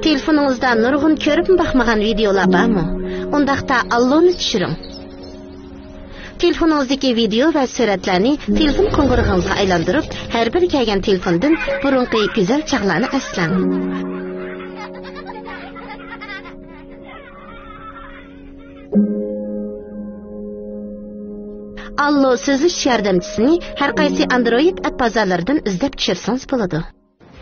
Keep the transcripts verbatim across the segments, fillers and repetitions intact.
تېلېفونىڭىزدا نۇرغۇن كۆرۈپمۇ باقمىغان ۋىدېئولار بارمۇ؟ ئۇنداقتا ئاللونى چۈشۈرۈڭ. تېلېفونىڭىزدىكى ۋىدېئو ۋە سۈرەتلەرنى تېلېفون قوڭغۇرىقىڭىزغا ئايلاندۇرۇپ، ھەر بىر كەلگەن تېلېفوندىن بۇرۇنقى گۈزەل چاغلارنى ئەسلەڭ. ئاللو سۆزلىشىش ياردەمچىسىنى ھەر قايسى ئاندرويد ئەپ بازارلىرىدىن ئىزدەپ چۈشۈرسىڭىز بولىدۇ.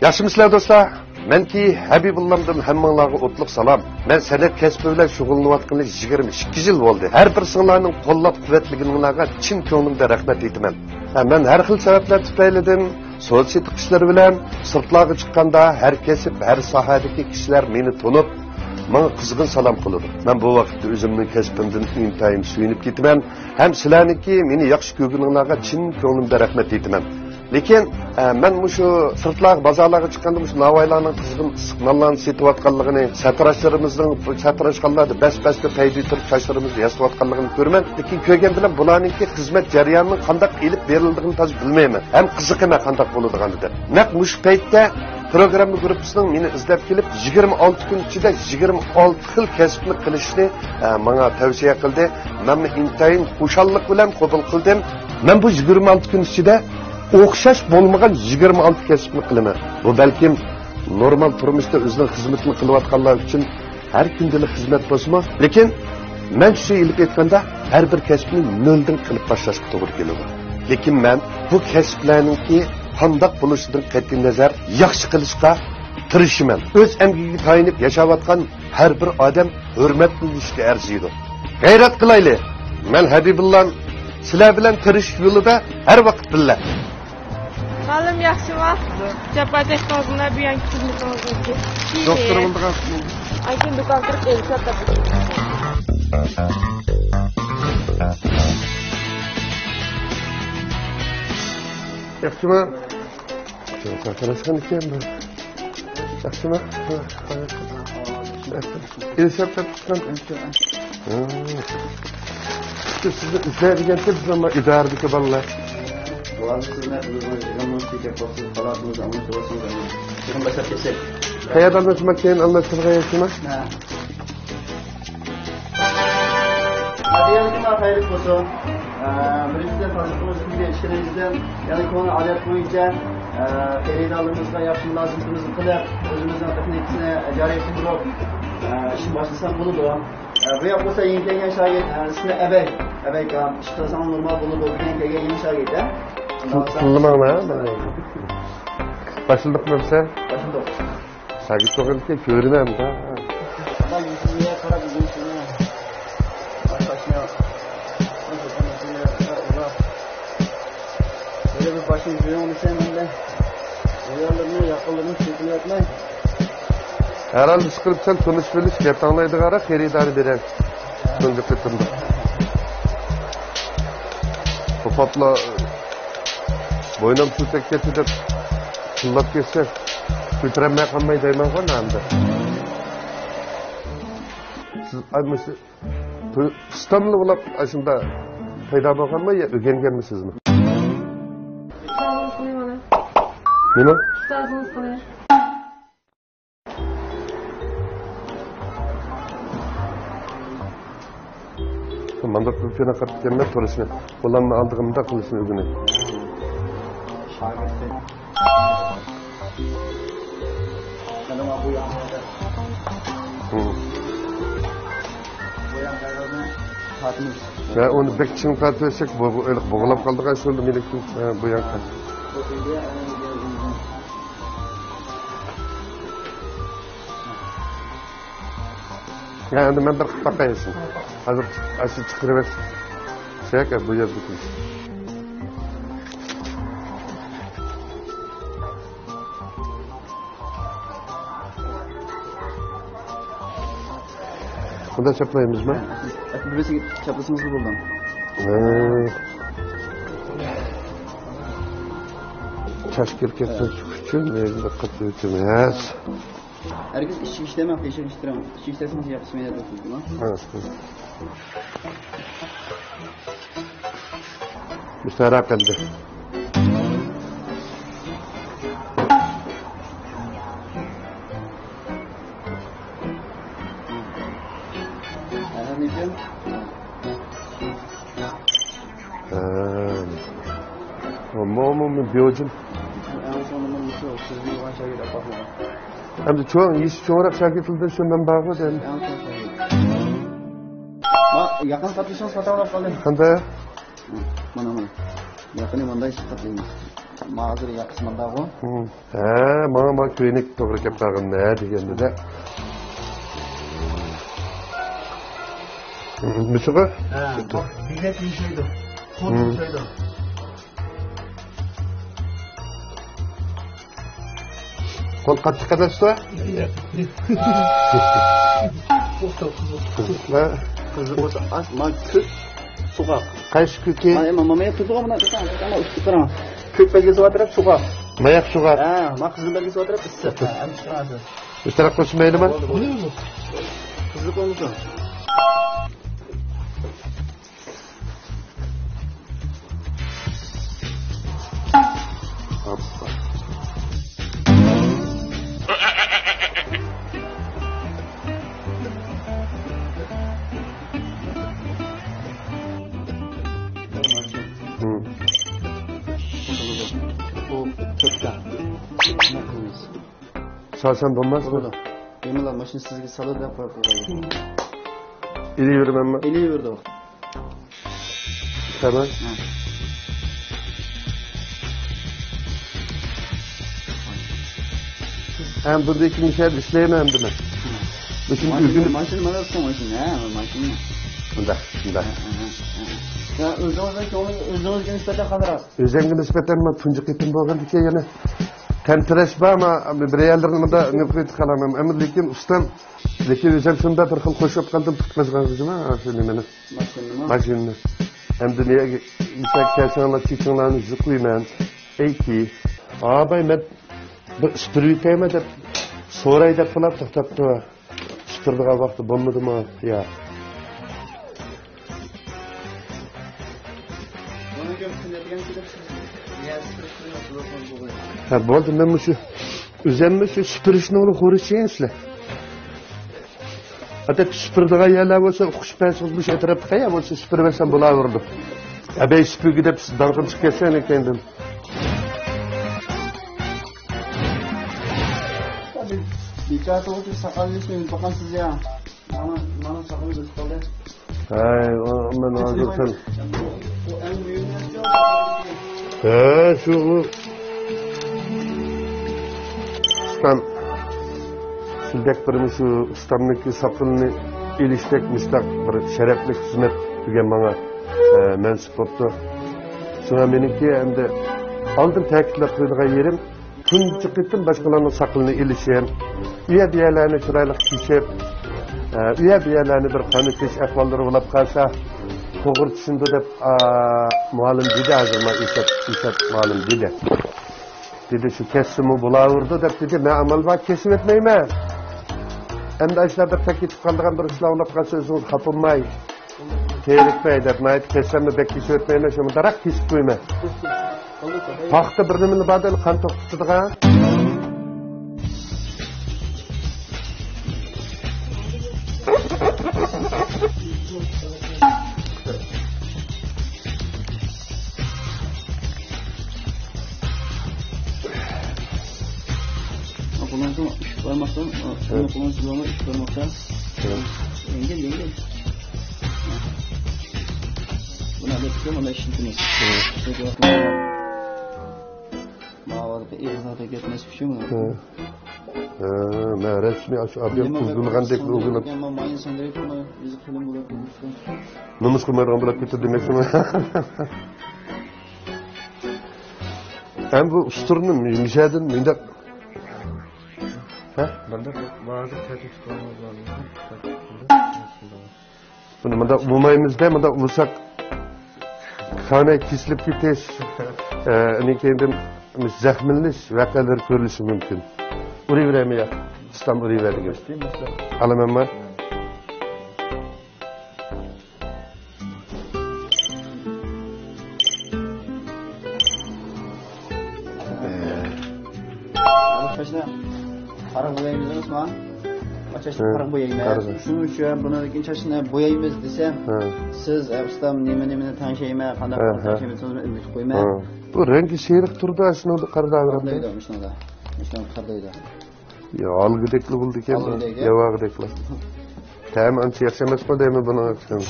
ياخشىمۇسىلەر دوستلار؟ مەنكى ھەبىبۇللامدىن ھەممىڭلارغا ئوتلۇق سالام. مەن سەنئەت كەسپى بىلەن شۇغۇللىنىۋاتقىلى يىگىرمە ئىككى يىل بولدى. ھەر بىرسىڭلارنىڭ قوللاپ-قۇۋۋەتلىگىنىڭلارغا چىن كۆڭلۈمدىن رەھمەت ئېيتىمەن. ھە، مەن ھەر خىل سەۋەبلەر تۈپەيلىدىن سودا-سېتىق ئىشلىرى بىلەن سىرتلارغا چىققاندا، ھەر كەسىپ، ھەر ساھەدىكى كىشىلەر مېنى تونۇپ، ماڭا قىزغىن سالام قىلىدۇ. مەن بۇ ۋاقىتتا ئۆزۈمنىڭ كەسپىمدىن ئىنتايىن سۆيۈنۈپ كېتىمەن ھەم سىلەرنىڭكى مېنى ياخشى كۆرگىنىڭلارغا چىن كۆڭلۈمدىن رەھمەت ئېيتىمەن. لېكىن، ئە، مەن مۇشۇ سىرتلارغا، بازارلارغا چىققاندا مۇشۇ ناۋايلارنىڭ قىزغىن ئىسسىق نانلارنى سېتىۋاتقانلىقىنى، ساتىراشلىرىمىزنىڭ بۇ ساتىراشخانىلاردا بەس-بەستە پەيدە تۇرۇپ چاچلىرىمىزنى ياسىۋاتقانلىقىنى كۆرىمەن. لېكىن كۆرگەن بىلەن بۇلارنىڭكى خىزمەت جەريانىنىڭ قانداق ئېلىپ بېرىلىدىغىنى تازا بىلمەيمەن. ھەم قىزىقىمەن قانداق بولىدىغانلىقىدىن. نەق مۇشۇ پەيتتە پروگرامما گۇرۇپپىسىنىڭ مېنى ئىزدەپ كېلىپ، يىگىرمە ئالتە كۈن ئىچىدە يىگىرمە ئالتە خىل كەسىپنى قىلىشنى، ئە، ماڭا تەۋسىيە قىلدى. مەنمۇ ئىنتايىن خۇشاللىق بىلەن قوبۇل قىلدىم. مەن بۇ يىگىرمە ئالتە كۈن ئىچىدە ئوخشاش بولمىغان يىگىرمە ئالتە كەسىپنى قىلىمەن. بۇ بەلكىم نورمال تۇرمۇشتا ئۆزىنىڭ خىزمىتىنى قىلىۋاتقانلار ئۈچۈن ھەر كۈندىلىك خىزمەت بولسىمۇ، لېكىن مەن شۇ ئېلىپ ئېيتقاندا، ھەر بىر كەسىپنى نۆلدىن قىلىپ باشلاشقا توغرا كېلىدۇ. لېكىن مەن بۇ كەسىپلەرنىڭكى قانداق بولۇشىدىن قەتئىينەزەر، ياخشى قىلىشقا تىرىشىمەن. ئۆز ئەمگىكىگە تايىنىپ ياشاۋاتقان ھەر بىر ئادەم ھۆرمەتلىنىشكە ئەرزىيدۇ. غەيرەت قىلايلى! مەن ھەبىبۇللا، سىلەر بىلەن تىرىشىش يولىدا ھەر ۋاقىت بىللە! مۇئەللىم ياخشىمۇ؟ جاپا چەكتىڭىزمۇ بۇيانكى خىزمىتىڭىزنى؟ دوختۇر بولىدىغان. ئاندىن دۇكان كىرىپ ئېلىشىۋاتاتتىم. ياخشىمۇ؟ شۇ ساقلاشقان ئىكەن بۇ. ياخشىمۇ؟ ئېلىشىۋاتاتتىم. شۇ سىزنى ئىزدەيدىغانتى بىز ئەمما ئىدارىدىكى بالىلار. بۇلارنى سىزنى ئۆزىڭىز يىغىنىڭىز تېگەپ بولسىڭىز، خالاسىڭىز ئالماشتۇرۇۋالسىڭىز. يىغىن باشلاپ كەتسەك. قەيەردە ئالماشتۇرما، كېيىن ئالماشتۇرغان ياخشىمۇ؟ ھە. ھەدىيەلىكىڭلار خەيرلىك بولسۇن. ئە، بىرىنچىدىن، تازىلىقىمىز كۈنگە ئىشلىرىمىزدىن يەنە كۆڭۈل ئادەت بويىچە، ئە، خېرىدارلىرىمىزغا ياخشى مۇلازىمىتىمىزنى قىلىپ، ئۆزىمىزنىڭ تېخنىكىسىنى جارى قىلدۇرۇپ، ئە، ئىشنى باشلىساق بولىدۇ. ئە، بۇ ياق بولسا يېڭى كەلگەن شاگىرت، ئە، ئىسمى ئەبەي. ئەبەي ئاكام، ئىش قىلساڭ نورمال بولىدۇ دېگەن كەلگەن يېڭى شاگىرت، ھە. تىللىماڭلار، ھە. باشلىدۇقمۇ بىز؟ باشلىدۇق. شاگىرت بولغاندىكىن كۆرۈنەمدۇ. ئادام يۈزىگە قاراپ، يۈزىنى سۈرمەي. باشقا ئىشنى يوق. باشقا ئىشنى يوق. بىر باشنى يۈزۈڭ دېسەم، ئەمدى ئۇياللىرىنى، ياقىلىرىنى چېكىنىۋەتمەي. ھەرھال ئىشقىلىپ سەن تونۇشۇپ بىلىش، گەپ ئاڭلايدىغانراق خېرىدارنى بېرەي. تۇنجى قېتىمدا. توپاپلا بوينۇم سۇ تەگكەنچە دەپ تىللاپ كەتسە، كۆتۈرەلمەي قالماي دەيمەنغۇ نەمدە. سىز ئاي مۇشۇ ئۇستاملا بولۇپ ئاشۇنداق پەيدا بولغانمۇ يا ئۆگەنگەنمۇ سىزمۇ؟ ئۇستازىڭىز قىلىڭ مانا. نېمە؟ ئۇستازىڭىز قىلىڭ. مانداق قىلىپ چېنىقىپ كەتكەنمەن تۇرۇشنى. قوللارنى ئالدىغا مۇنداق قىلىشنى ئۆگىنىپ. ھە، ئۇنى بەك چىڭ تارتىۋەتسەك، بۇ، بۇ، بوغۇلۇپ قالىدىغان شۇ مېنىڭكى، ھە، بۇ يانقا. ھە، ئەمدى مەن بىر قىلىپ باقاي شۇنى. ھازىر ئاشۇ چىقىرىۋەتسەك، بۇ يەردىكى. بۇنداق چاپلايمىزمۇ؟ بىرسىگە چاپلىسىڭىزلا بولىدۇ. ھە. چاچ كىرىپ كەتمەسلىك ئۈچۈن مەيلى دىققەت قىلىۋېتىمىز. ھەرگىز ئىچىگە ئىشلەمەڭ، تېشىغا ئىشلەڭ. ئىچىگە ئىشلەتسىڭىز ياخشى مەيلى. ھە. مۇشتەرى ئەپەندى. ھە. مو، مو، مو، بيوجىن. ئەڭ سوڭۇندا مۇشۇ سىزگە يۇغان شاگىرت ئاپاقمىغان. ئەمدى چوڭ، يېشى چوڭراق شاگىرتلىرىدىن شۇ مەن بارغۇ دەيمەن. ئەڭ چوڭ شاگىرت. ما، ياقىن قاتنىشىڭىز خاتا بولۇپ قالدى. قانداق؟ مانا، مانا. ياقىنى مانداق ئىشقا قاتنايمىز. ما ھازىر ياقىسى مانداقغۇ. ھە، ماڭا، ماڭا كۆينەك توغرا كەپ قالغان ھە دېگەندە. مۇشۇغۇ؟ ھە، بۇ بېگەك يۇمشايدۇ. قول يۇمشايدۇ. قول قاتتىق ئەمەسمۇ؟ قىزىق بولسا، ئاز، ما كۆك سوغۇق. قايسى كۆكى؟ ما، ما، ما، ما، تۇزغا مانا، ما، ئۈستى قاراڭ. كۆك بەلگىسى بار تەرەپ سوغۇق. ماياق سوغۇق. ھە، ما قىزىل بەلگىسى بار تەرەپ ئىسسىق. ھە، ئەمدى چىقىرىڭ. ئۈچ تەرەپ قوشمايلىما؟ قىزىق بولمىسۇن. سالسام بولماسمۇ؟ بولىدۇ. بىمالال ماشىنا سىزگە سالىدۇ دەپ قويۇپ قويغان. ئېلىۋېرىمەنمۇ؟ ئېلىۋېرىدۇ. تامام. ھە. ھەم بۇندىن كېيىن مۇشۇ يەردە ئىشلەيمەن ئەمدى مەن. مۇشۇنى ماشىنا، ئۆگىنىپ. ماشىنا مانا سىزنىڭ ماشىنا، ھە، ماشىنا. مۇنداق، مۇنداق. ھە، ھە، ھە، ھە. يا، ئۆزىڭىزنىڭ كۆڭلى، ئۆزىڭىزگە نىسبەتەن قانداقراق؟ ئۆزۈمگە نىسبەتەن مەن تۇنجى قېتىم بولغاندىكىن يەنە تەمتىرەش بار، مەن بىر يەرلىرىنى مۇنداق نېمە قىلىپ قالامەن. ئەمما لېكىن ئۇستام، لېكىن ئۆزۈم شۇنداق بىر خىل خوش بولۇپ قالدىم، تۇتۇپ قالغان ئۆزۈم، ھە، شۇ نېمىنى. ماشىنىنىمۇ؟ ماشىنىنى. ئەمدى نېمە، يېسەك كەلسەڭلار، چېچىڭلارنى يۇقۇيمەن. ئەيكى. ئاباي، مەن بىر ئىسپىرىۋېتەيمەن دەپ سوراي دەپ بۇلار توختاپتۇ. ئىسپىرىدىغان ۋاقتى بولمىدىمۇ؟ يا. ھە، بولدى، مەن مۇشۇ ئۆزۈممۇ شۇ سۈپۈرۈشنىڭ خورىچى سىلەر. ئادەتتە سۈپۈرىدىغان يەرلەر بولسا، ئوقۇش پەسىڭىز مۇشۇ ئەتراپتا يا بولسا سۈپۈرۈۋەرسەم بولاۋېرىدۇ. ئەبەي سۈپۈرگە دەپ داڭقىم چىقىپ كەتسە، ئەنە كەينىدىن. بىچارە توغرا ساقال يېسىڭىز باقامسىز يا. مانا، مانا ساقىلىم ئۆسۈپ قالدى. ھەي، ئۇ، مەن ھازىر سەن. ھە، شۇ، ئۇ. ئۇستام، سىزدەك بىر مۇشۇ ئۇستامنىڭكى ساقىلىنى ئېلىشتەك مۇشۇنداق بىر شەرەپلىك خىزمەت بۈگۈن ماڭا، ھە، مەنسۇپ بوپتۇ. شۇڭا مېنىڭكى ئەمدى ئالدىن تەكىتلەپ قويىدىغان يېرىم، تۇنجى قېتىم باشقىلارنىڭ ساقىلىنى ئېلىشىم، ئۇ يەر بۇ يەرلەرنى چىرايلىق كېسىپ، ئە، ئۇ يەر بۇ يەرلەرنى بىر قانىتىش ئەھۋاللىرى بولۇپ قالسا، توغرا چۈشىنىدۇ دەپ، ئا، مۇئەللىم دېدى، ھازىر ما ئىشەت، ئىشەت مۇئەللىم دېدى. دېدى، شۇ كەسسىمۇ بولاۋېرىدۇ دەپ دېدى، مەن ئامال بار كېسىۋەتمەيمەن. ئەمدى ئاشۇنداق بىر تەك كېتىپ قالىدىغان بىر ئىشلار بولۇپ قالسا، ئۆزىڭىز خاپا بولماي. تېرىكمەي دەپ، ناھايىتى كەسسەمنى بەك كېسىۋەتمەيمەن، شۇ مۇنداقراق كېسىپ قويىمەن. پاختا بىر نېمىنى بار دەيلى، قان توختىتىدىغان. قولىڭىزنى ئۈچ بارماقتىن، ئۇنى قولىڭىزنى ئۈچ بارماقتا. يەڭگىل، يەڭگىل. بۇنى ئەمدى تۇتۇپ، مانا ئىشلىتىمىز. ماۋۇ ئېغىزغا تەگمەس ئۈچۈن بۇنى. ھە، مەن رەسمىي ئاشۇ ئادەم ئۇزۇلغاندەك ئۇزۇلۇپ. ماينى سىڭدۈرۈپ، بۇنى يۈزى قېلىن بولۇپ كېتىدۇ. نومۇس قىلمايدىغان بولۇپ كېتىدۇ دېمەكچىمۇ؟ ھەم بۇ ئۇستۇرىنى مىشەدىن مۇنداق. ھە؟ مۇنداق ھازىر تەكلىپ قىلغان. بۇنى مۇنداق ئۇۋىمايمىز-دە، مۇنداق ئۇۋىساق كاناي كېسىلىپ كېتىش، ئە، ئۇنىڭ كەينىدىن زەخىملىنىش ۋەقەلىرى كۆرۈلۈشى مۇمكىن. ئۇرۇۋېرەيمۇ يا؟ ئۇستام ئۇرۇۋەرگىن. ئالىمەنمۇ؟ ئە. قارا بويايمىز ئەمەسمۇ؟ چاچنى ھە، قارا بويايمەن. قارا. شۇنىڭ ئۈچۈن بۇنىڭدىن كېيىن چاچنى بويايمىز دېسەم، ھە. سىز، ئە، ئۇستام، نېمە، نېمىنى تەڭشەيمەن، قانداق ھە، قىلىپ ھە. تەڭشەيمەن، سىز ئۈنلۈك قويمەن. ھە. بۇ رەڭگى سېرىق تۇرىدۇ، شۇنىڭدا قارىداۋېرەمدۇ؟ قارىدايدۇ، مۇشۇنىڭدا. مۇشۇنىڭدا قارىدايدۇ. يا، ئالغۇدەكلا بولىدىكەن، ئالغۇدەك، يا. ياۋاغۇدەكلا. تەمى ئانچە ياخشى ئەمەسمۇ دەيمەن بۇنىڭ ئۈچۈن.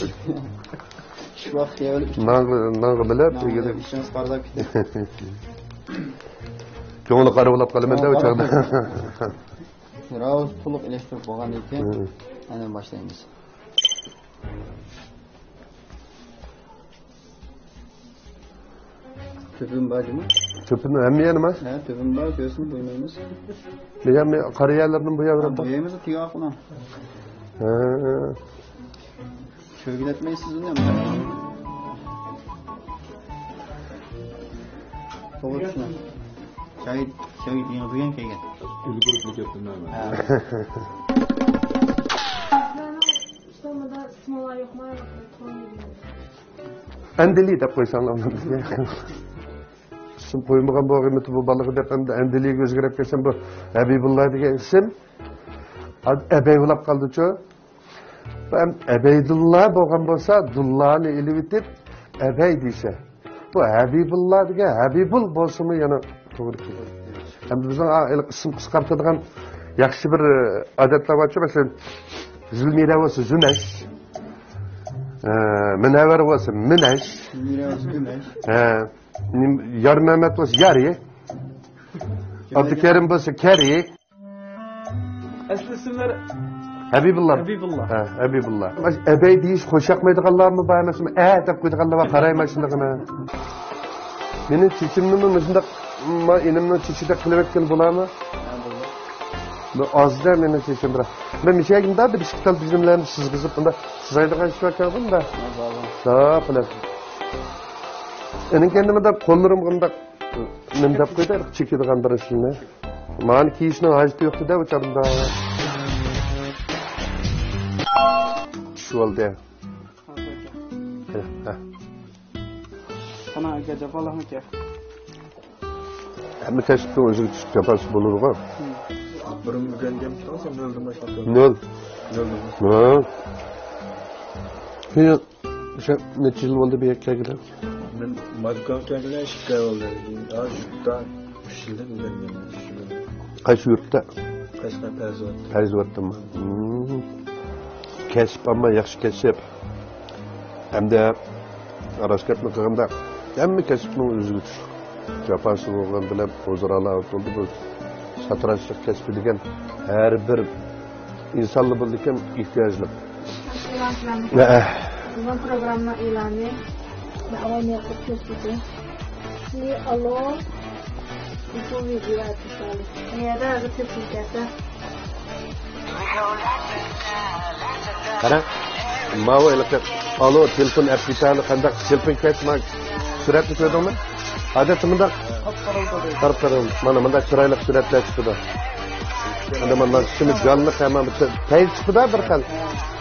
شۇ ۋاقىت يەۋېلىپ نانغا، نانغا بىلەپ، نانغا دېگۈدەك. بىلەپ ئىچىڭىز قارىداپ كېتىدۇ. كۆڭلى قارا بولاپ قالىمەن-دە ئۇ چاغدا. راۋۇز تولۇق ئېلىشتۇرۇپ بولغاندىن كېيىن، ھە. ئاندىن باشلايمىز. تۆپۈم بار جۇمۇ؟ تۆپىنى ھەممە يەرنىمۇ؟ ھە، تۆپۈم بار، كۆرسىڭىز بويىمايمىز. بۇ يەرنى قارا يەرلىرىنى بۇ يەر ھە، بۇيايمىز، تۈگەپ قويۇڭ. ھە. سۆگىلەتمەيسىز ئۇنى. توغرا چۈشىنىڭ. شاھىت، شاھىت يېڭى بۈگۈن كەلگەن. ئۈلگۈرۈپلا كەتتىم مەن. ھە. ئەندىلى دەپ قويساڭلار. ئىسىم قويمىغان بولغىنىمىتى بۇ بالىغا دەپ، ئەمدى ئەندىلىگە ئۆزگەرتىپ كەلسەم، بۇ ھەبىبۇللا دېگەن ئىسىم ئەبەي بولاپ قالدىچۇ. بۇ ئەم-، ئەبەيدۇللا بولغان بولسا، دۇللانى ئېلىۋېتىپ، ئەبەي دېسە. بۇ ھەبىبۇللا دېگەن ھەبىبۇل بولسىمۇ يەنە توغرا كېلىدۇ. ئەمدى بىزنىڭ ئا-، ئىسىم قىسقارتىدىغان ياخشى بىر، ئە، ئادەتلەر بارچۇ، مەسىلەن، زۈلمىرە بولسا زۈمەش، ئە، مۇنەۋۋەر بولسا مىنەش، زۈلمىرە بولسا گۈمەش. ئە، نېم-، يارمەمەت بولسا يارى، ئابدۇكېرىم بولسا كەرى. ئەسلى ئىسىملىرى ھەبىبۇللا. ھەبىبۇللا. ھە، ھەبىبۇللا. ئەبەي دېيىش خۇشياقمايدىغانلارمۇ بار ئەمەسمۇ؟ ئە دەپ قويىدىغانلار بار، قارايمەن شۇنداقىنى. مېنىڭ چېچىمنىمۇ مۇشۇنداق، ما، ئىنىمنىڭ چېچىدەك قىلىۋەتكىلى بولامۇ؟ بۇ ئازدە مېنىڭ چېچىم بىراق. مەن مىشەگىمدە بىر ئىككى تال بىزىملەرنى سىزغۇزۇپ، بۇنداق سىزايدىغان ئىش باركەن بۇندا. ساپ بىلەن. ئېنىڭ كەينىدە مۇنداق قوللىرىم مۇنداق نېمە دەپ قويدى، چېكىدىغان بىر ئىشنى. مانا كىيىشنىڭ ھاجىتى يوق-دە ئۇ چاغدا. چۈشۈۋالدى. قانا ئاكا، جاپالىقمىكەن؟ ھەممە كەسىپنىڭ ئۆزىگە چۈشۈپ جاپاسى بولىدىغۇ. بۇرۇن ئۆگەنگەن سەن نۆلدىن باشلاپ. نۆل. نۆلدىن. ھە. كېيىن شۇ نەچچە يىل بولدى بۇ يەرگە كەلگىلى؟ مەن ماگكاغا كەلگىلى ئىككى ئاي بولدى. ھازىر يۇرتتا ئۈچ يىلدىن ئۆگەنگەن. قايسى يۇرتتا؟ قەشقەر پەرزىۋات. پەرزىۋاتتىمۇ؟ ھىم. كەسىپ ئەمما ياخشى كەسىپ. ھەمدە راست گەپنى قىلغاندا، ھەممە كەسىپنىڭ ئۆزىگە تۇشلۇق جاپاسى بولغان بىلەن ئۆزئارا ئالاقە بولدى. بۇ ساتىراشلىق كەسپى دېگەن ھەر بىر ئىنسانلا بولىدىكەن ئېھتىياجلىق. ئېلان قىلامىز. ھە. بۇنىڭ پروگرامما ئېلانى. مەن ئاۋاي مەيەققە كۆرسىتىڭ. شى ئالو. بۇ ۋىدېو ئەپلىكاتسىيە. قەيەردە ھازىر تېلېفون كەلسە؟ قارا، ماۋۇ ھېلىقى ئالو تېلېفون ئەپلىكاتسىيە قانداق تېلېفون كەلسە، مانا سۈرەتنى كۆردۈڭمۇ؟ ئادەتتە مۇنداق قاراپ قاراڭ. مانا مۇنداق چىرايلىق سۈرەتلەر چىقىدۇ. ئەمدى مانا شۇنى جانلىق ھەممە پەيزى چىقىدۇ بىر خىل.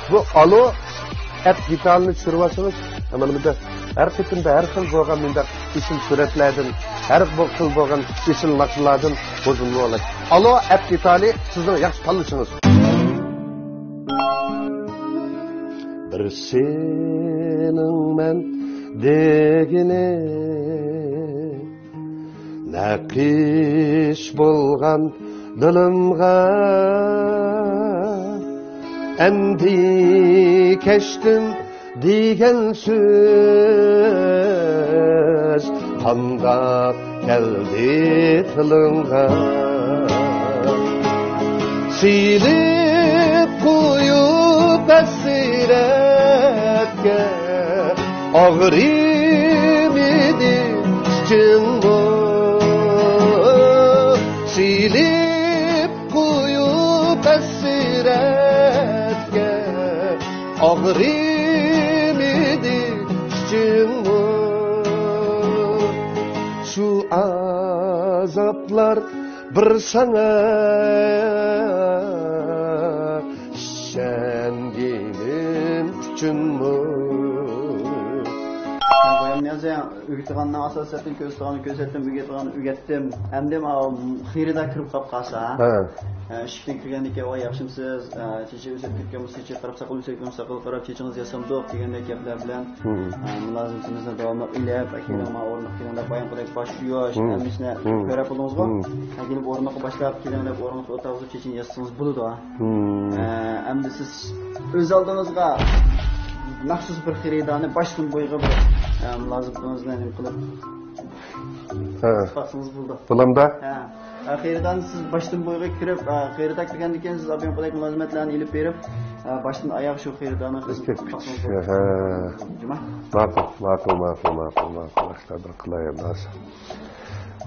بۇ ئالو ئەپ دېتالىنى چۈشۈرۈۋالسىڭىز، مانا بۇ يەردە ھەر قېتىمدا ھەر خىل بولغان مۇنداق ئېسىل سۈرەتلەردىن، ھەر بۇ خىل بولغان ئېسىل ناخشىلاردىن بولسۇن بۇ ئالو. ئالو ئەپ دېتالى سىزنىڭ ياخشى تاللىشىڭىز. بىر سېنىڭ مەن دېگىنىم نەقىش بولغان دىلىمغا، ئەمدى كەچتىم دېگەن سۆز قانداق كەلدى تىلىڭغا؟ سېلىپ قويۇپ ھەسرەتكە ئاغرىمىدى ئىچىڭمۇ؟ سېلىپ قويۇپ ھەسرەتكە ئاغرىمىدى ئىچىڭمۇ؟ شۇ ئازابلار بىر ساڭا ئىشەنگىنىم ئۈچۈنمۇ؟ ئۆگىتىدىغاننى ئاساسەتتىن كۆرسىتىدىغاننى كۆرسەتتىم، ئۆگىتىدىغاننى ئۆگەتتىم. ئەمدى ماۋۇ خېرىدار كىرىپ قاپ قالسا، ھە. ئە، ئىشىكتىن كىرگەندىن كېيىن، «ۋاي، ياخشىمسىز؟ ئە، چېچى ئۆسۈپ كەتكەنمۇ، چېچى قاراپ، ساقال ئۆسۈپ كەتكەنمۇ، ساقال قاراپ، چېچىڭىز ياسامدۇق؟» دېگەندەك گەپلەر بىلەن، ھە، مۇلازىمىتىمىزنى داۋاملىق ئېلىپ، «ئەكېلىڭ، مانا ئورۇندۇققا كېلىڭ» دەپ بايام قىلىپ باش يۇيۇش، ھەممىسىنى كۆرۈپ بولدىڭىزغۇ؟ ھە، كېلىپ ئورۇندۇققا باشلاپ، «كېلىڭ» دەپ ئورۇندۇقتا ئولتۇرغۇزۇپ، چېچىنى ياسىسىڭىز بولىدۇ. ھە، ئەمدى سىز ئۆز ئالدىڭىزغا مەخسۇس بىر خېرىدارنى باشتىن بويىغا بىر، ئە، مۇلازىمىتىڭىزنى نېمە قىلىپ، ھە، باقسىڭىز بولىدۇ. بولامدا؟ ھە. ئە، خېرىدارنى سىز باشتىن بويىغا كىرىپ، ئە، خېرىدار كىرگەندىن كېيىن سىز ئابىيان قىلىپ مۇلازىمەتلەرنى ئېلىپ بېرىپ، ئە، باشتىن ئاياغ شۇ خېرىدارنىڭ خىزمىتىنى قىلىپ باقسىڭىز بولىدۇ. ھە. جۇما؟ ماقۇل، ماقۇل، ماقۇل، ماقۇل، ماقۇل. ئاشۇنداق بىر قىلايلى.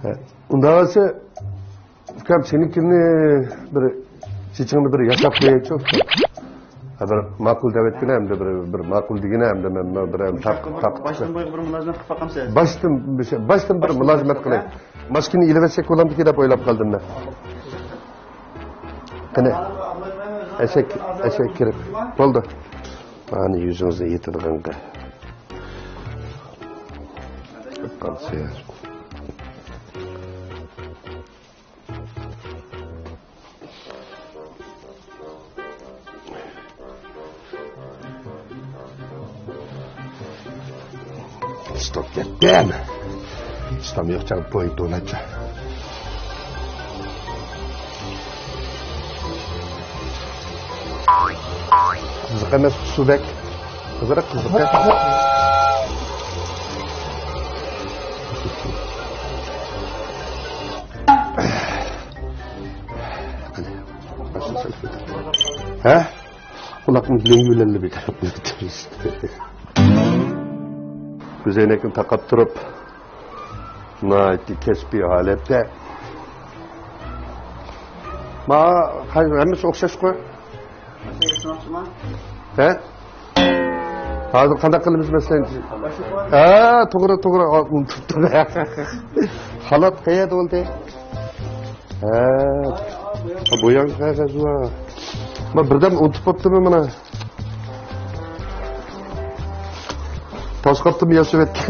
ھە. ئۇنداق بولسا، ئۇكام، سېنىڭكىنى بىر، چېچىڭنى بىر ياساپ قويايچۇ. ھە، بىر ماقۇل دەۋەتكىنە ئەمدى، بىر، بىر ماقۇل دېگىنە ئەمدى، مەن بىر ئەمدى تارتىپ، تارتىپ. باشتىن بويىغا بىر مۇلازىمەت قىلىپ باقامسىز؟ باشتىن، باشتىن بىر مۇلازىمەت قىلاي. ماشىنىنى ئېلىۋەتسەك بولامدىكى دەپ ئويلاپ قالدىم مەن. قېنى، ئەشەك، ئەشەك كىرىپ. بولدى. مانا يۈزىڭىزنى يېتىدىغانغا. قالسا. ئۇستام كەتتىم. ئۇستام يوق چاغ بوي دوناچا. قىزىق ئەمەس، سۇ بەك. قىزىق، قىزىق. ھە؟ قۇلاقنى بىلەن يۆلەنلى بىكار. كۆزەينەكنى تاقاپ تۇرۇپ، ناھايىتى كەسپىي ھالەتتە. ما، ھەممىسى ئوخشاشقۇ. ھە؟ ھازىر قانداق قىلىمىز مەسىلەن؟ ھە، توغرا، توغرا، ئا، ئۇنتۇپتۇم. خالات قەيەردە بولدى؟ ھە. بوياڭ قەغەز بار. ما بىردەم ئۇنتۇپ قاپتىمەن مانا. تاش قاپتىمۇ ياسىۋەتتى.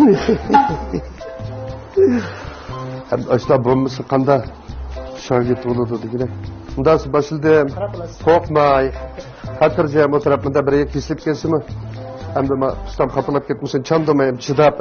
ئاشۇنداق بولمىسا قانداق شاگىرت بولىدۇ دېگىنە. ئۇنداق باشلىدىم. قورقماي. خاتىرجەم ئولتۇرۇپ مۇندا بىر يەرگە كېسىلىپ كەتسىمۇ. ئەمدى ما ئۇستام خاپىلاپ كەتمىسۇن، چاندۇرماي چىداپ.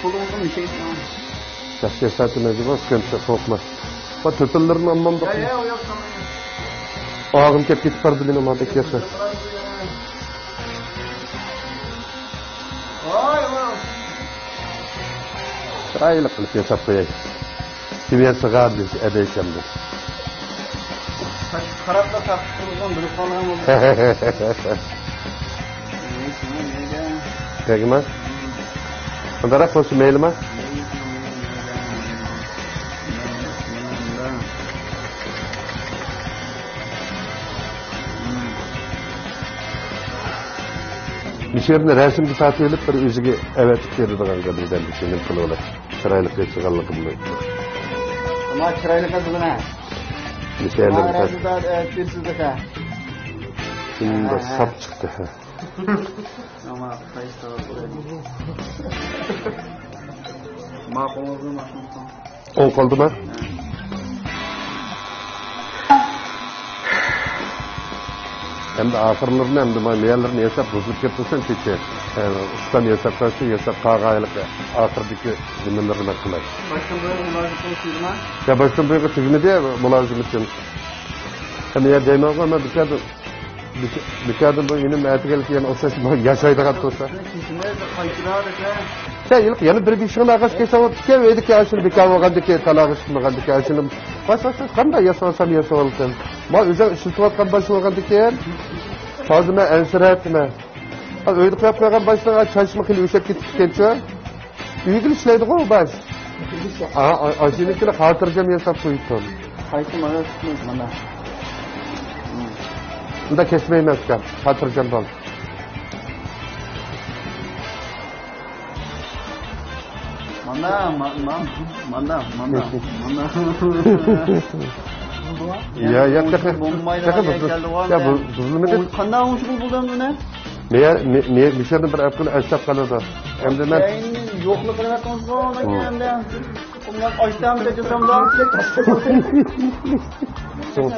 قولۇڭدىن نېچە ياش؟ ياش ياشاردىم ئەجەبا، سىكەنچە قورقما. بۇ تۆپىلىرىنى ئالمامدۇق. يا، يا، ئۇ ياق. ئاغىم كەپ كېتىپ بارىدۇ مېنىڭ ماڭا بەك ياخشى. ۋاي، ۋاي. چىرايلىق قىلىپ ياساپ قوياي. سېمىيە سىغار دېسە ئەدەيكەن بۇ. قاراپلا تارتىپ تۇرغان بىلىپ قالغان بولدى. تەگمە؟ قانداقراق بولسا مەيلىما؟ مۇشۇ يەرنى رەسىمگە تارتىۋېلىپ، بىر ئۆزىگە ئەۋەتىپ بېرىدىغانغا بىردەم شۇنى قىلىۋالاي. چىرايلىق ياسىغانلىقىمنى. ئەمما چىرايلىق ياسىدىڭ ھە؟ مۇشۇ يەرلەرنى تارت-، رەسىمدە، ئە، كۆرسىتىدۇ ھە. شۇنداق ھە، ھە. ساپ چىقتى ھە. ئەمما قايسى تەرەپ بولىدۇ؟ ماقۇلمۇ، ماقۇل. ئوڭ قولدىما؟ ئەمدى ئاخىرلىرىنى، ئەمدى مانا مېيەلىرىنى ياساپ بۇزۇلۇپ كەتمىسۇن، چېچى. ئۇستام ياساپ بەرسە، ياساپ قالغان ئاخىرىدىكى نېمىلىرىنى قىلاي. باشتىن بۇيرۇق مۇلازىمىتىڭىز تۈگىدىما؟ يا، باشتىن بۇيرۇق تۈگىمىدى، مۇلازىمىتىم. ئەمدى يا دەيمەنغۇ، مەن بىكاردىن، بىكاردىن بۇ ئىنىم ئەتىگەنلىك يەنە ئوخشاش ياسايدىغان تۇرسا. سىزنى قايتۇرار ئەكەن. سەن يىلقى يەنە بىر بېشىڭنى ئاغاش كېسەۋاتىدىكەن، ئۆيدىكى ئاشۇنى بىكار بولغاندىكى، تالاغا چىقمىغاندىكى ئاشۇنى. باشقا قانداق ياسىۋالسام ياسىۋالسام. ما ئۆزۈڭ ئىشلىتىۋاتقان باش بولغاندىكىن. ھازىر مەن ئەنسىرەتتىمەن. ئا، ئۆيدە قويۇپ قويغان باشنىڭ چاچمۇ خېلى ئۆسۈپ كېتىپتىكەنچۇ؟ ئۆيگىلا ئىشلەيدىغۇ ئۇ باش. ئا، ئا، ئاشۇنىڭكىنى خاتىرجەم ياساپ قويۇپتۇم. قايسى مانا تۇتمايسىز مانا. بۇنداق كەسمەيمەن ئۇكام، خاتىرجەم بول. مانا، ما-، ما-، مانا، مانا، مانا. يا، يا، تېخى، بولمايدىغان تېخى يەر بۇزۇل-، كەلدىغۇ يا، ئەمدى. بۇ-، بۇزۇلمىدى. ئۇ قانداق ئوڭشىلىپ بولدى ئەمدى ئۇنى؟ مېيە-، مې-، مې-، مىشەدىن بىر ئەپكىنى ئەسلەپ قالىدۇ. ئەمدى مەن كەينىنى يوقلۇق قىلىۋەتتىڭىزغۇ، ئۇنىڭ ئەمدى. ئۇنداق ئاچتام دەپ جاسامدا.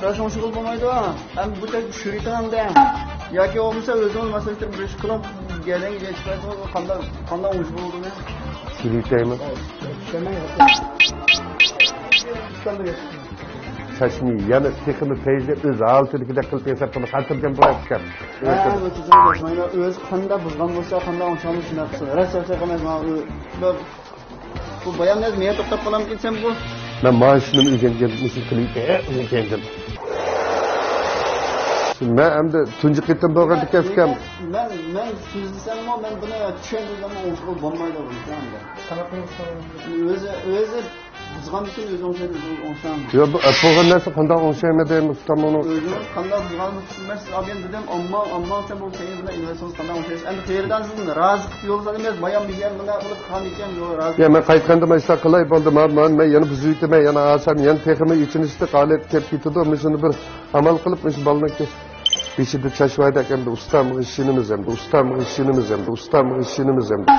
راست ئوڭشىغىلى بولمايدۇ. ئەمدى بۇ تەرەپكە چۈشۈرۈۋېتىڭ ئەمدى. ياكى بولمىسا ئۆزىڭىز ماسلاشتۇرۇپ بىر ئىش قىلىڭ. گەدەڭگە يېتىشمەيدىغۇ، قانداق، قانداق ئوڭشىغىلى بولىدۇ ئۇنى؟ چۈشۈرۈۋېتەيمۇ؟ چاچنى يەنە تېخىمۇ پەيزى ئۆز ھالىتىدىكىدەك قىلىپ ياساپ، بۇنى خاتىرجەم بولۇپ ئىكەن. ھە، ئۆزى قانداق بۇزغان بولسا، خاندا بۇزغان بولسا، خاندا ئوڭشالمىسا شۇنداق قىلسا. راست، راست، راست، ماڭا ئۆ-، بىر، بۇ بايام نەدە مېيە توختاپ قالامكەن سەن بۇ؟ مەن مانا شۇنى ئۆگەنگەن، مۇشۇ قىلىپ ئۆگەندىم. مەن ئەمدى تۇنجى قېتىم بولغاندىكەن ئۇكام. مەن، مەن سۆزلىسەممۇ، مەن بۇنى چۈشەندۈرسەممۇ ئوڭشىغىلى بولمايدۇ بۇنى. ئۆزى، ئۆزى بۇزغاندىكىن ئۆزى ئوڭشايدۇ، ئۆزى ئوڭشاڭ. ياق، بۇ ئەپ بولغان نەرسە قانداق ئوڭشايمەن دەيمەن ئۇستام ئۇنى. ئۆزىڭىز قانداق بۇزغانلىقىڭىزنى مەن سىز ئالغان دېدىم، ئامما، ئامما سەن بۇ كەينى بىلەن ئىنۋېستىڭىز قانداق ئوڭشايسىز؟ ئەمدى قېرىدان سىزدىن رازى قىلىپ يول سالىمىز، بايام دېگەن بۇنداق قىلىپ قىلغان ئىكەن، يول رازى. يا، مەن قايتقاندا مانا شۇنداق قىلاي بولدى، مانا، مانا، مەن يەنە بۇزۇۋېتىمەن، يەنە ئالسام يەنە تېخىمۇ ئېچىنىشلىق ھالەتكە كېلىپ كېتىدۇ، مۇشۇنى بىر ئامال قىلىپ، مۇشۇ بالىنىڭكى بېشىدا چاچ باردەك، ئەمدى ئۇستامغا ئىشىنىمىز ئەمدى، ئۇستامغا ئىشىنىمىز ئەمدى، ئۇستامغا ئىشىنىمىز ئەمدى.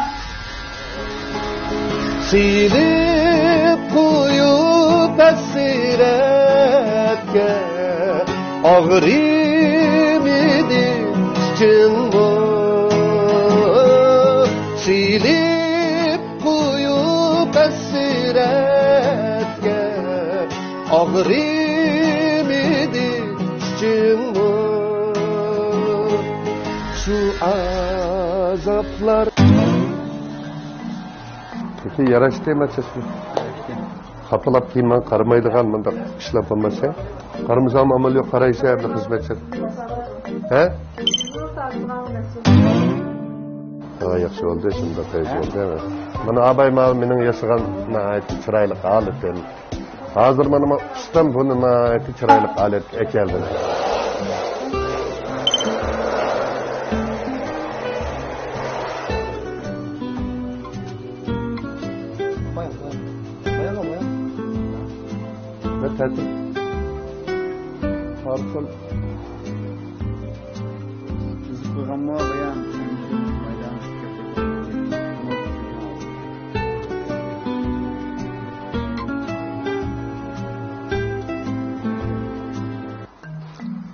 سېلىپ قويۇپ ھەسرەتكە، ئاغرىمىدى ئىچىڭمۇ. سېلىپ قويۇپ ھەسرەتكە، ئاغرىمىدى ئىچىڭمۇ شۇ ئازابلار. پېكى ياراشتى، ماچاشتى. خاپىلاپ كېيىن ماڭا قارىمايدىغان مۇنداق ئىشلار بولمىسا، قارىمىسام ئامال يوق، قارايسەن ئەمدى خىزمەتچى. ھە؟ ھا، ياخشى بولدى، شۇنداق پەيز بولدى. مانا ئاباي ماۋۇ مېنىڭ ياسىغان ناھايىتى چىرايلىق ھالىتىم. ھازىر مانا ئۇستام بۇنى ناھايىتى چىرايلىق ھالەتكە ئەكەلدى. بىر تەتۈر پارسىل. ئۈزۈپ قويغانمۇ بايام؟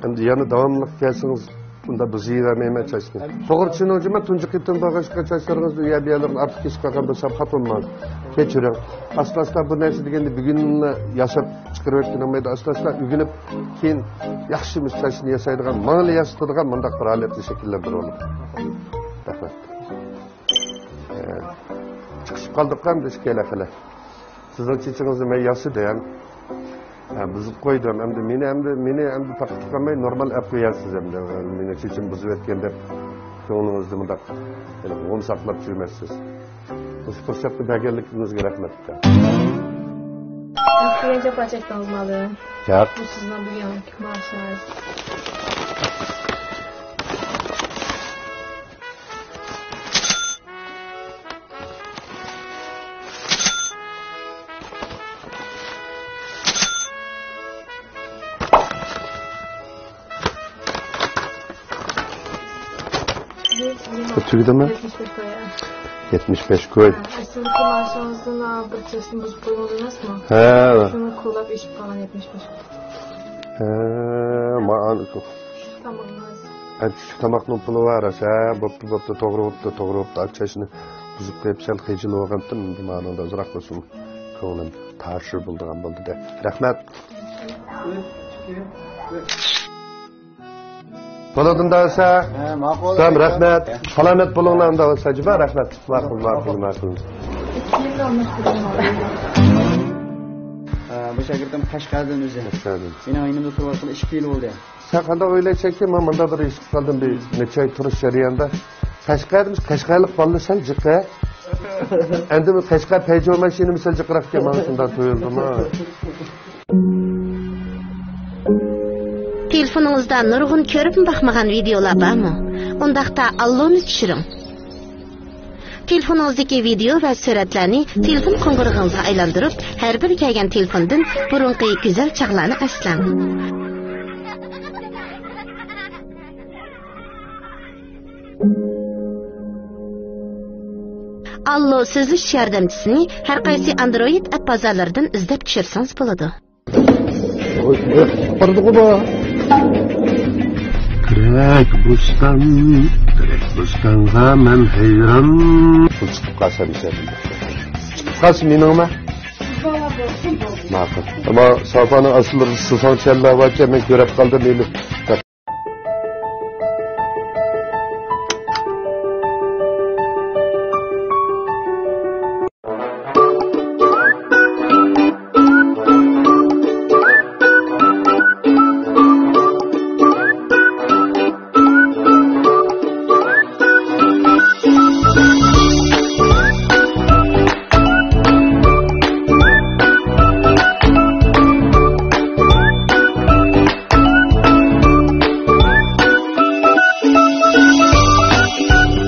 ئەمدى يەنە داۋاملىق كەلسىڭىز، بۇنداق بۇزۇۋەرمەيمەن چاچنى. توغرا چۈشىنىڭىزچە، مەن تۇنجى قېتىم بارغاچقا چاچلىرىڭىزنى ئۇ يەر بۇ يەرلىرىنى ئارتۇق كېسىپ قالغان بولسام خاپا بولماڭ. كەچۈرۈڭ. ئاستا-ئاستا بۇ نەرسە دېگەندە بۈگۈنلا ياساپ چىقىرىۋەتكىلى بولمايدۇ. ئاستا-ئاستا ئۆگىنىپ، كېيىن ياخشى مۇشۇ چاچنى ياسايدىغان، ماڭىلا ياسىتىدىغان مۇنداق بىر ھالەتنى شەكىللەندۈرۈۋالىڭ. رەھمەت. ئە، چىقىشىپ قالدۇق ئەمدى ئىككىيلەن خېلى. سىزنىڭ چېچىڭىزنى مەن ياسىدىم. ھە، بۇزۇپ قويدۇم. ئەمدى مېنى، ئەمدى مېنى، ئەمدى تاققا تۇتالماي نورمال ئەپ قويارسىز ئەمدى. مېنىڭ چېچىم بۇزۇۋەتكەن دەپ كۆڭلىڭىزدە مۇنداق غۇم ساقلاپ يۈرمەسسىز. مۇشۇ پۇرسەتنى بەرگەنلىكىڭىزگە رەھمەت. سىز دېگەن جاپا چەكتىڭىز مالىم. ياق. بۇ سىزنىڭ بۈگۈنكى مائاشىڭىز. تۈگىدىمۇ؟ يەتمىش بەش كوي. يەتمىش بەش كوي. ئەسلىدىكى مائاشىڭىزدىن بىر چەشنى بۇزۇپ قويغان ئەمەسمۇ؟ ھە. شۇنى كولاپ ئېشىپ قالغان يەتمىش بەش كوي. ھە، ما-، تامىقىڭىز. ھە، چۈشلۈك تاماقنىڭ پۇلى بار، ھە، بوپتۇ، بوپتۇ، توغرا بوپتۇ، توغرا بوپتۇ. ئاچ چەشنى بۇزۇپ قويۇپ، سەل خىجىل بولغانتىم، مانىڭدا ئازراق بولسىمۇ كۆڭلۈم تارشىر بولىدىغان بولدى-دە. رەھمەت. بولىدۇ ئەمدى. ھە، ماقۇل. تامام، رەھمەت. سالامەت بولۇڭلار ئەمدى، سەجىبا، رەھمەت. ماقۇل، ماقۇل، ماقۇل. ھە، بۇ شاگىرتىم قەشقەردىن ئۆزى. قەشقەردىن. مېنىڭ يېنىمدا تۇرۇۋاتقىلى ئىككى يىل بولدى. سەن قانداق ئويلايسەنكى، مەن مۇنداق بىر ھېس قىلدىم، بىر نەچچە ئاي تۇرۇش جەريانىدا. قەشقەردىمۇ، قەشقەرلىق بالىلار سەل جىقە. ئەمدى بۇ قەشقەر پەيجۇ ماشىنىمۇ سەل جىقراق ئىكەن، ماڭا شۇنداق تۇيۇلدىمۇ؟ تېلېفونىڭىزدا نۇرغۇن كۆرۈپمۇ باقمىغان ۋىدېئولار بارمۇ؟ ئۇنداقتا ئاللونى چۈشۈرۈڭ. تېلېفونىڭىزدىكى ۋىدېئو ۋە سۈرەتلەرنى تېلېفون قوڭغۇرىقىڭىزغا ئايلاندۇرۇپ، ھەر بىر كەلگەن تېلېفوندىن بۇرۇنقى گۈزەل چاغلارنى ئەسلەڭ. ئاللو سۆزلىشىش ياردەمچىسىنى ھەر قايسى ئاندرويد ئەپ بازارلىرىدىن ئىزدەپ چۈشۈرسىڭىز بولىدۇ. بارىدىغۇ بۇ. تېرەك بوستان، تېرەك بوستانغا مەن ھەيران. پۇل چىقىپ قالسا مىسال. چىقىپ قالسا مېنىڭمۇ؟ ماقۇل. ئەمما ساپانىڭ ئاستىلىرىدا سىلساڭ چەنلەر باركەن، مەن كۆرۈپ قالدىم ئەمدى.